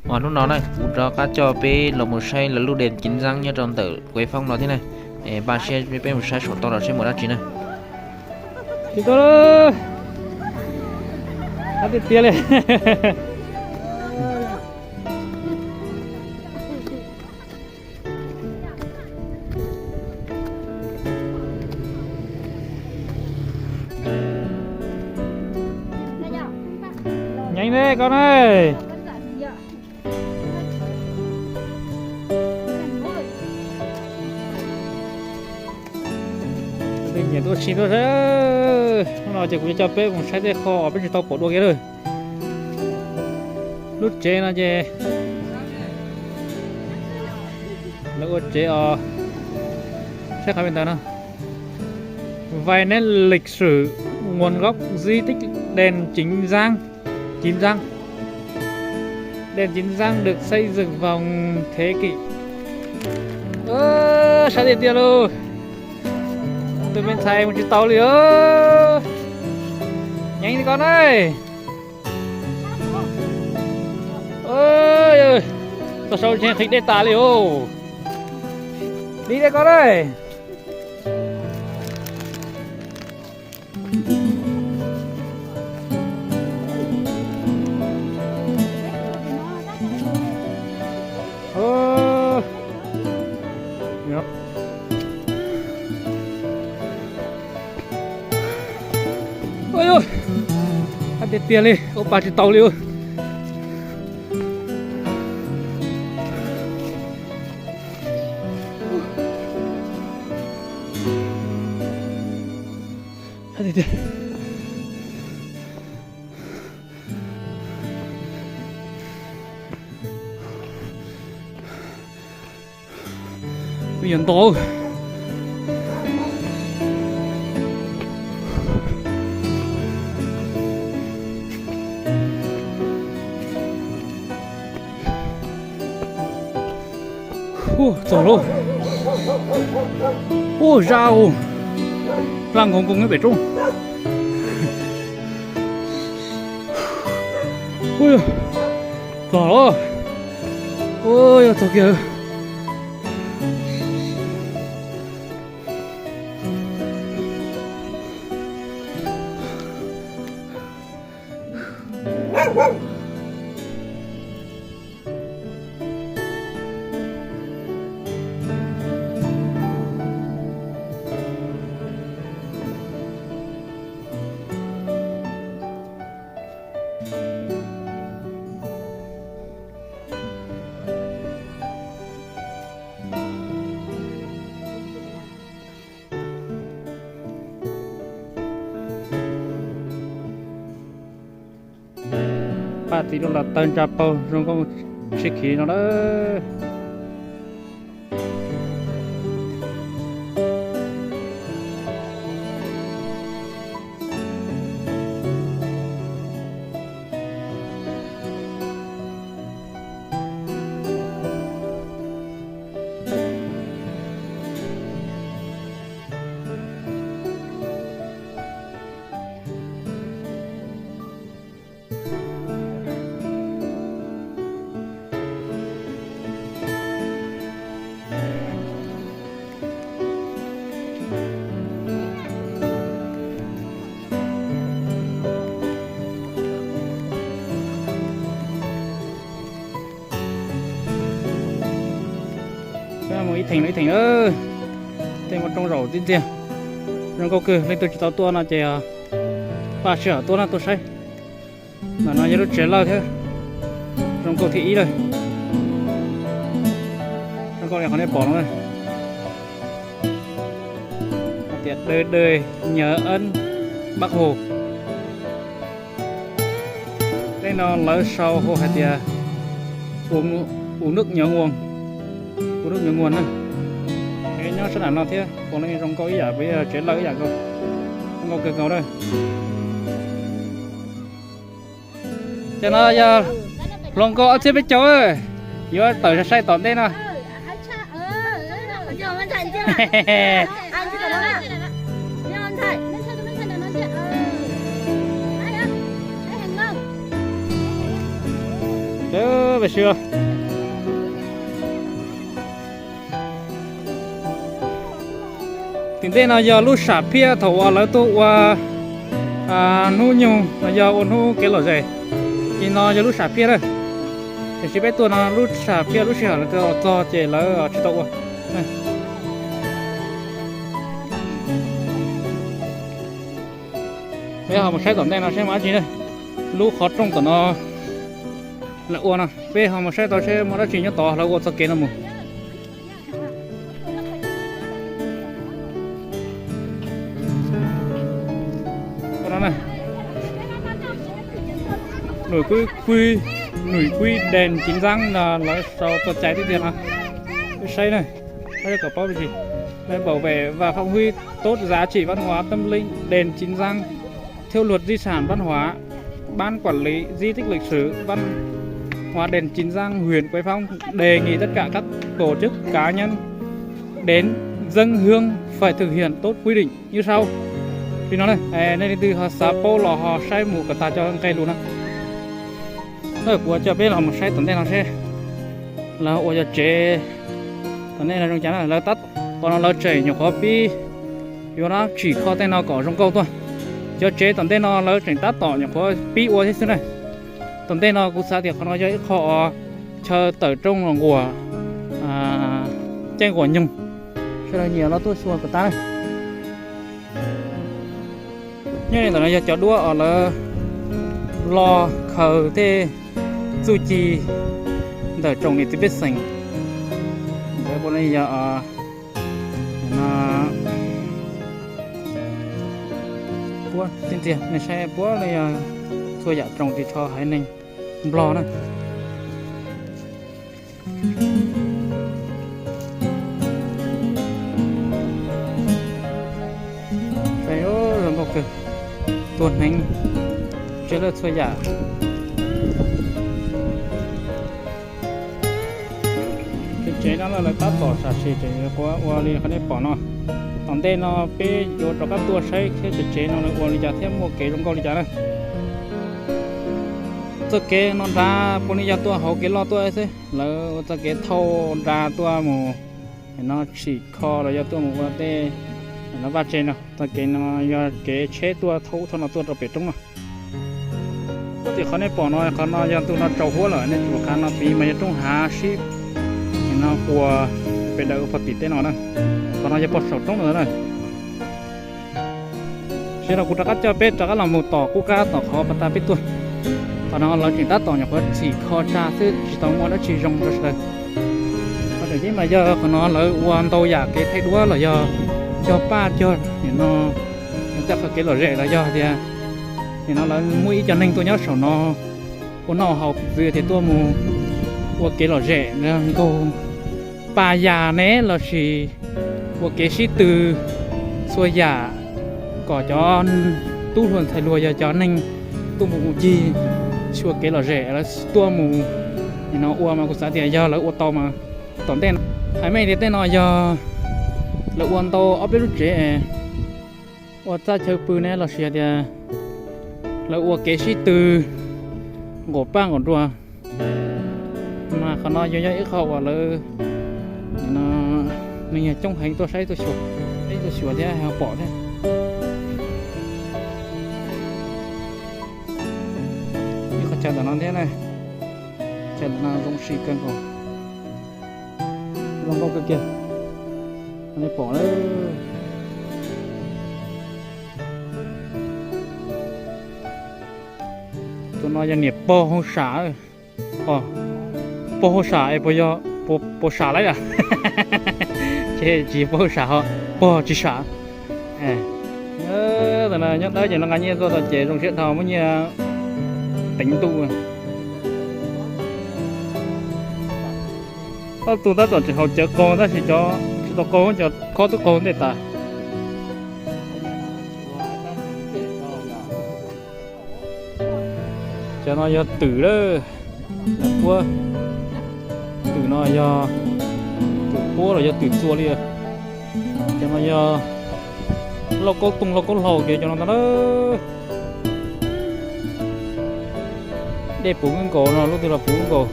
Hnub no na kuv rov qab coj peb los mus saib lawv lub đền Chính Gián nyob rau ntawm Quế Phong no thiab na. Npaj siab peb mus saib saum toj los saib muaj dab tsi na. Tsis tau, tiag tiag li. Nyeem ne koj na. Nyiam tuaj tsis tuaj. Hnub no ces kuv coj peb mus saib tej qho peb tsis tau pom dua kiag lawm. Lub tsev no ces lawv ua tsev os, saib qhov li ntawd no. Vài nét lịch sử, nguồn gốc di tích đền Chính Gián. Chính Gián. Đền Chính Gián được xây dựng vào thế kỷ. Sab tiag tiag lauj. Tus me ntxhais mus tsis tau li. Nyeem li koj na. Txog saud ntshe nqhis dej tas li os. Li dej koj na. Tiag tiag li, ua pa tsis tau li. Yuav nto. Txog lauj. Ua zaj u, laj nkoos nkoos nyob pem roob. Txog lauj. Ua yog txog kiag. Paj txiv rau los tawg ntsa paug zoo nkauj tshib khiv no lawm. Mus ib theem los ib theem, tej muaj roob zaum tib ntxiag. Zoo nkauj kawg, leej twg tsis tau tuaj no ces paj sij hawm tuaj na tuaj saib. Ntawm no yog lub tsev lawj thiab, zoo nkauj thib ib lawm. Zoo nkauj li qhov nej pom no. Hais tias đời đời nhớ ơn Bác Hồ. Tej no lawv sau hu hais tias uống nước nhớ nguồn, uống nước nhớ nguồn na. Nyob sab nram no thiab, puav leej zoo nkauj ib yam, tsev lawj ib yam nkaus, zoo nkauj kawg nkaus na. Cov no yog hluas nkauj ob txhiab peb caug, yuav tawm saib tom ntej no. Tim ntej no yog lub sam phiaj thaum uas lawv tuaj ua hnub nyoog los yog ua hnub kev lom zem. Ces no yog lub sam phiaj na. Tiam sis peb tuaj no lub sam phiaj lub sij hawm lawv tsis tau txog ces lawv tsis tau ua. Peb ho mus saib tom ntej no saib muaj dab tsi na. Lub qhov rooj tom no lawv ua no, peb ho mus saib tau seb muaj dab tsi nyob tod lawv ua txoj kev no mus. Nws kuj, nws kuj đèn chính danh no lawv sau txoj cai tib tiag no. Peb saib na, saib kom paub dab tsi. Ban bảo vệ và phát huy tốt giá trị văn hóa tâm linh, đền chính danh, theo luật di sản văn hóa, ban quản lý di tích lịch sử, văn hóa đền Chính Giang, huyện Quế Phong đề nghị tất cả các tổ chức cá nhân đến dâng hương phải thực hiện tốt quy định như sau. Li no, nej leej twg ho xav paub los ho saib mus kom tag cov nqe lus no. Kuv coj peb los mus saib tom ntej no seb lawv ua cov tsev tom ntej no zoo cas na. Lawv tab tom no lawv tseem nyuam qhuav pib yuav dab tsim kho tej no kom zoo nkauj tuaj. Cov tsev tom ntej no lawv tseem tab tom nyuam qhuav pib ua thiab xwb na. Tom ntej no kuv xav tias qhov no yog ib qho uas chaw tawm rooj los nquas, caij nquas nyoog, sawv daws nyiam los tuaj xyuas kom tag. Nyob li ntawm no yog cov duab uas lawv lo khaws tej txuj ci ntawm tsoom niam txiv pej xeem. Ntawd puav leej yog puab tib ntxiag nej saib puab leej yog txhua yam tsoom ris tsho haiv neeg Nplog na. Zoo nkauj kawg, tuag hneev, tsev lawv txhua yam. Tsev no lawv tab tom sam sim tseem yuav ua li qhov nej pom no. Tom ntej no peb yuav rov qab tuaj saib thiab tsev tsev no lawv ua li cas thiab muaj kev zoo nkauj li cas na. Txoj kev no nrad puav leej yog tuaj hauv kev loj tuaj xwb, lawv ua txoj kev thauj nra tuaj mus no tsim kho los yog tuaj mus ua tej no vaj tse no. Txoj kev no yog kev tsheb tuaj thauj ub thauj no tuaj rau pem roob no. Tim qhov nej pom no, qhov no yog ntu no tsaus huab lawm, nej tsum qha no tid mas yog roob hav sib no quas pem daws ua pog tim tej no na. Qhov no yog pog saum roob no na. Sij no kuv rov qab coj peb rov qab los mus tom qub qab tom qhov pas tas peb tuaj. Qhov no lawv tseem tab tom nyuam qhuav txhim kho tsa xwb tsis tau muaj dab tsi zoo rau sawv daws. Qhov tseem ceeb mas yog qhov no lawv ua ntau yam kev thaij duab los yog cog paj cog nim no tej qhov kev lom zem los yog tias nim no lawv muaj ib co neeg tuaj nyob saum no ua noj haus piv txwv tias tuaj mus ua kev lom zem nkaug pa yas ne lossis ua kev sib tw txhua yam kom cov tub hluas ntxhais hluas yog cov neeg tuaj mus ncig xyuas kev lom zem lawv tuaj mus nim no ua mas kuv xav tias yog lawv ua tau mas tom ntej no. Hais meej tias tej no yog lawv ua ntau ob peb lub tsev ua txaj chaw pw ne lossis hais tias lawv ua kev sib tw nqaum paj nqaum nruas. Mas qhov no yog yog ib qho uas lawv neeg coob heev tuaj saib tuaj xyuas, saib tuaj xyuas thiab ho pom thiab. Ib qho chaw ntawm no thiab na, chaw ntawm no zoo sim kawg nkaus, zoo nkauj kawg kiag. Nej pom na, tus no yog niam pog hauj sam. Pog hauj sam es puas yog, puas sam lawm? Ces tsis pog hauj sam ho, pog tsis sam. Nyob dawb ces no nqa nyiaj tuaj tau ces zoo siab dhau muab nyiaj teev ntuj. Ob tug tab tom tseem haus cawv qaug tab sis cov tsis tau qaug cov khob twb qaug ntej tas. Cov no yog twm lawm, puab. Twm no yog twm puab los yog twm txua li. Cov no yog lauj kaub tooj lauj kaub hlau kev cov no ntag na. Dej puv kawg nkaus no, lub twg los puv kawg nkaus.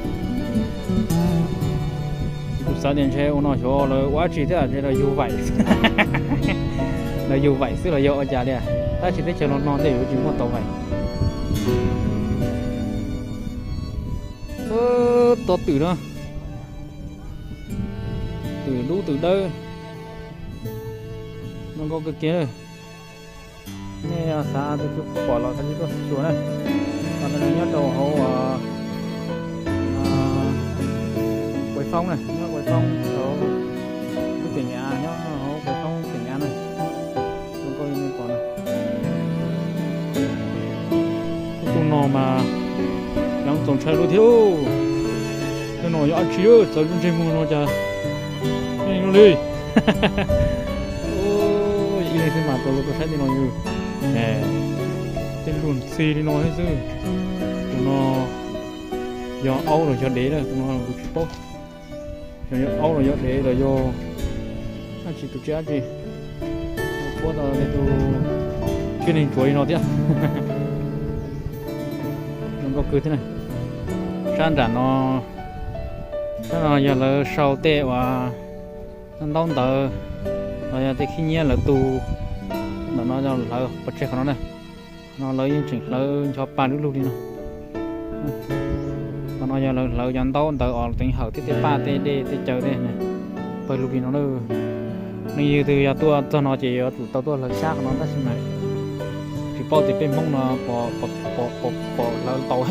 Kuv xav tias ntshe ua no xyov lawv ua dab tsi thiab, ntshe lawv yug vaim. Lawv yug vaim xwb los yog ua cas li. Tab sis teb chaws no no tej yuav tsis muaj tau vaim. Tog twm no, twm dub twm dawb, zoo nkauj kawg kiag. Nej xav tus twg pom los kav tsij tuaj xyuas na. Qhov no nws nyob rau hauv Quav Foob na, nyob Quav Foob hauv lub teem Av, nyob hauv Quav Foob teem Av na. Zoo nkauj li nej pom no. Tus no mas yeej txaus ntshai lub thiab. Tej no yog dab tsi txawv ntsej muag no cas li no li. Ib leeg xwb mas tau los tuaj saib tej no yog tej lus ntxhi li no thiab xwb. Tus no yog aub los yog dev na, tus no kuv tsis paub. Yog, yog aub los yog dev los yog dab tsi tus tsiaj dab tsi. Puab tau tus tsiaj neeg ntsuav li no thiab. Zoo nkauj kawg thiab na. Sab nram no, sab no yog lawv sau tej uas ntaub ntawv los yog tej khib nyiab lawv tu ntawm no, hlawv pov tseg qhov no na. Qhov no lawv yeej tseem hlawv ncho pa lug lug li no. Qhov no yog lawv hlawv cov ntaub ntawv os, teev hawm thiab tej paj tej dej tej cawv tej pawg lug li no na. Leej twg yog tuaj txog no ces yuav tsum tau tuaj hlawv sab qhov no tab sis mas tsis paub tias peb Hmoob no pom hlawv tau.